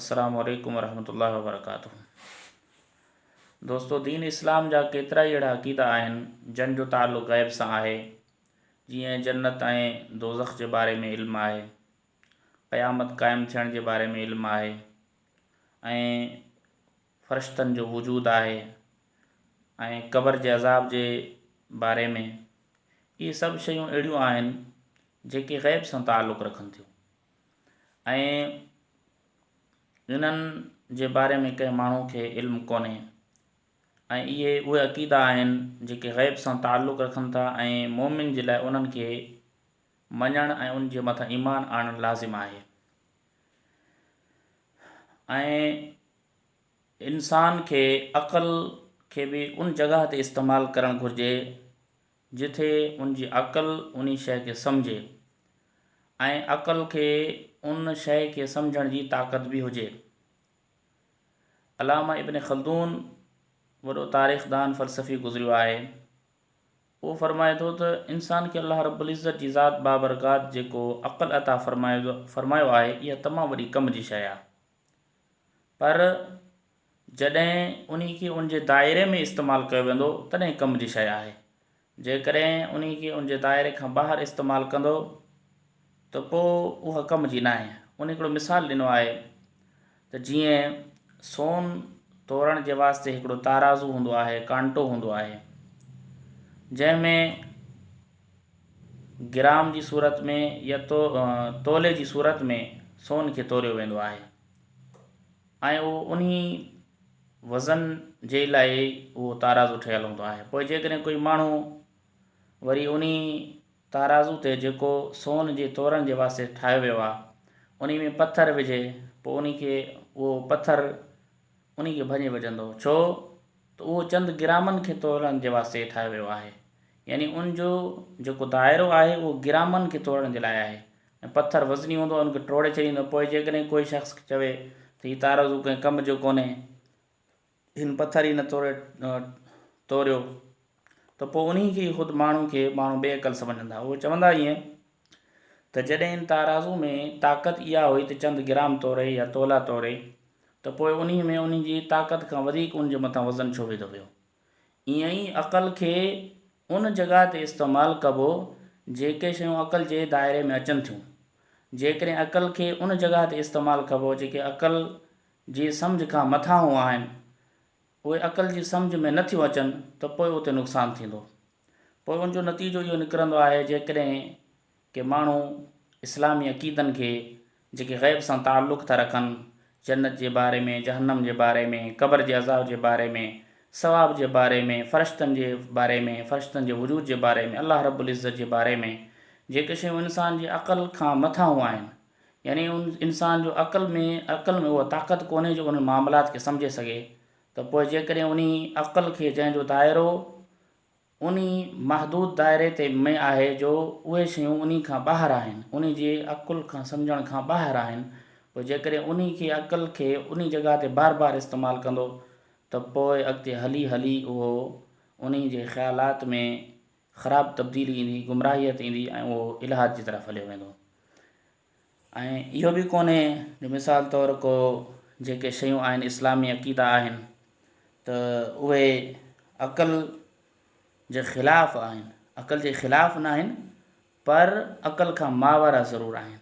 السلام عليڪم ورحمة الله وبرڪاته دوستو دين اسلام جا ڪيترا ئي اهڙا عقيدا آهن جن جو تعلق غيب سان آهي جيئن جنت ۽ دوزخ جي باري ۾ علم آهي قيامت قائم ٿيڻ جي باري ۾ علم آهي ۽ فرشتن جو وجود آهي ۽ قبر جي عذاب جي باري ۾ اهي سڀ شيون اهڙيون آهن جيڪي غيب سان تعلق رکن ٿيون ۽ انهن جي باري ۾ ڪنهن ماڻهو کي علم ڪونهي ۽ اهي اهي عقيدا آهن جيڪي غيب سان تعلق رکن ٿا ۽ مومن جي لاء انهن کي مڃڻ ۽ ان جي مٿان ايمان آڻڻ لازم آهي ۽ انسان کي عقل کي به ان جڳهه تي استعمال ڪرڻ گهرجي جتي ان جي عقل انهي شيء کي سمجهي ۽ عقل کي ان شيء کي سمجهڻ جي طاقت به هجي. علامه ابن خلدون وڏو تاريخدان فلسفي گذريو آهي. اهو فرمائي ٿو ته انسان کي الله رب العزت جي ذات بابرڪات جيڪو عقل عطا فرمايو آهي اها تمام وڏي ڪم جي شيء آهي پر جڏهن انهي کي ان جي دائري ۾ استعمال ڪيو ويندو تڏهن ڪم جي شيء آهي. جيڪڏهن انهي کي ان جي دائري کان ٻاهر استعمال ڪندو ته پوء اها ڪم جي ناهي. ان هڪڙو مثال ڏنو آهي ته جيئن سون تورڻ جي واسطي هڪڙو تارازو هوندو آهي، ڪانٽو هوندو آهي، جنهن ۾ گرام جي صورت ۾ يا تولي جي صورت ۾ سون کي توريو ويندو آهي. ۽ اهو انهي وزن جي لاء ئي اهو تارازو ٺهيل هوندو آهي. پوء جيڪڏهن ڪوئي ماڻهو وري انهي تارازو تي جيڪو سون جي تورڻ جي واسطي ٺاهيو ويو آهي، انهي ۾ پٿر وجهي، پوء انهي کي اهو پٿر انهي کي ڀڃي وجهندو، ڇو ته اهو چند گرامن کي تورڻ جي واسطي ٺاهيو ويو آهي. يعني ان جو جيڪو دائرو آهي اهو گرامن کي تورڻ جي لاء آهي. ۽ پٿر وزني هوندو آهي ان کي ٽوڙي ڇڏيندو پوء جيڪڏهن ڪوئي شخص چوي ته هي تارازو ڪنهن ڪم جو ڪونهي هن پٿر ئي نه توري توريو ته پوء انهي کي خود ماڻهو کي ماڻهو بي عقل سمجهندا اهو چوندا ائين ته جڏهن ان تارازو ۾ طاقت اها هئي ته چند گرام توري يا تولا توري ته پوء انهي ۾ انهي جي طاقت کان وڌيڪ ان جي مٿان وزن ڇو وڌو ويو ائين ئي عقل کي ان جڳهه تي استعمال ڪبو جيڪي شيون عقل جي دائري ۾ اچن ٿيون. جيڪڏهن عقل کي ان جڳهه تي استعمال ڪبو جيڪي عقل جي سمجهه کان مٿانهون آهن، اهي عقل جي سمجهه ۾ نه ٿيون اچن ته پوء اتي نقصان ٿيندو. پوء ان جو نتيجو اهو نڪرندو آهي جيڪڏهن ڪي ماڻهو اسلامي عقيدن کي جيڪي غيب سان تعلق ٿا رکن، جنت جي باري ۾، جهنم جي باري ۾، قبر جي عذاب جي باري ۾، ثواب جي باري ۾، فرشتن جي باري ۾، فرشتن جي وجود جي باري ۾، الله رب العزت جي باري ۾، جيڪي شيون انسان جي عقل کان مٿانهون آهن، يعني ان انسان جو عقل ۾ عقل ۾ اها طاقت ڪونهي جو انهن معاملات کي سمجهي سگهي ته پوء جيڪڏهن انهي عقل کي جنهن جو دائرو انهي محدود دائري تي ۾ آهي جو اهي شيون انهي کان ٻاهر آهن، انهي جي عقل کان سمجهڻ کان ٻاهر آهن، پوء جيڪڏهن انهي کي عقل کي انهي جڳهه تي بار بار استعمال ڪندو ته پوء اڳتي هلي هلي اهو انهي جي خيالات ۾ خراب تبديلي ايندي، گمراهيت ايندي ۽ اهو الحاد جي طرف هليو ويندو. ۽ اهو به ڪونهي جو مثال طور ڪو جيڪي شيون آهن اسلامي عقيدا آهن ته اهي عقل جي خلاف آهن، عقل جي خلاف نه آهن پر عقل کان ماورا ضرور آهن،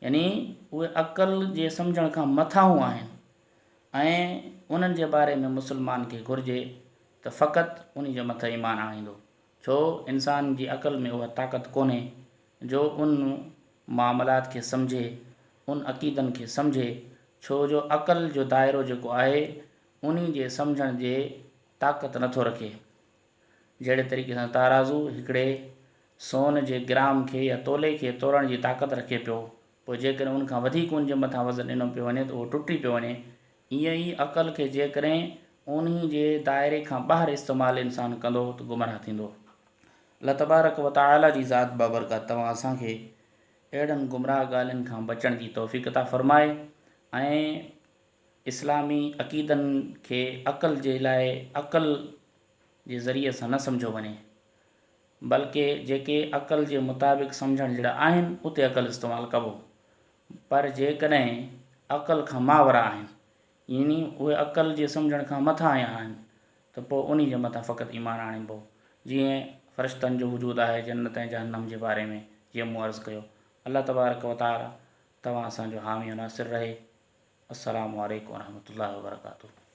يعني اهي عقل جي سمجهڻ کان مٿانهون آهن ۽ انهن جي باري ۾ مسلمان کي گهرجي ته فقط انهي جي مٿان ايمان آڻيندو، ڇو انسان جي عقل ۾ اها طاقت ڪونهي جو ان معاملات کي سمجهي، ان عقيدن کي سمجهي، ڇو جو عقل جو دائرو جيڪو آهي انهي جي سمجهڻ جي طاقت نٿو رکي. جهڙي طريقي سان تارازو هڪڙي سون جي گرام کي يا تولي کي تورڻ جي طاقت رکي پيو، پوء جيڪڏهن ان کان وڌيڪ ان جي مٿان وزن ڏنو پيو وڃي ته اهو ٽٽي پيو وڃي، ائين ئي عقل کي جيڪڏهن انهي جي دائري کان ٻاهر استعمال انسان ڪندو ته گمراهه ٿيندو. الله تبارڪ و تعاليٰ جي ذات بابرڪت توهان اسان کي اهڙن گمراهه ڳالهين کان بچڻ جي توفيق عطا فرمائي ۽ اسلامي عقيدن کي عقل جي لاء عقل جي ذريعي سان نه سمجهيو وڃي بلڪه جيڪي عقل جي مطابق سمجهڻ جهڙا آهن اتي عقل استعمال ڪبو پر جيڪڏهن عقل کان ماورا آهن يعني اهي عقل جي سمجهڻ کان مٿانهين آهن ته پوء انهي جي مٿان فقط ايمان آڻبو جيئن فرشتن جو وجود آهي جنت ۽ جهنم جي باري ۾ جيئن مون عرض ڪيو الله تبارڪ وتعالي توهان اسان جو حامي و ناصر رهي السلام عليڪم ورحمة الله وبرڪاته.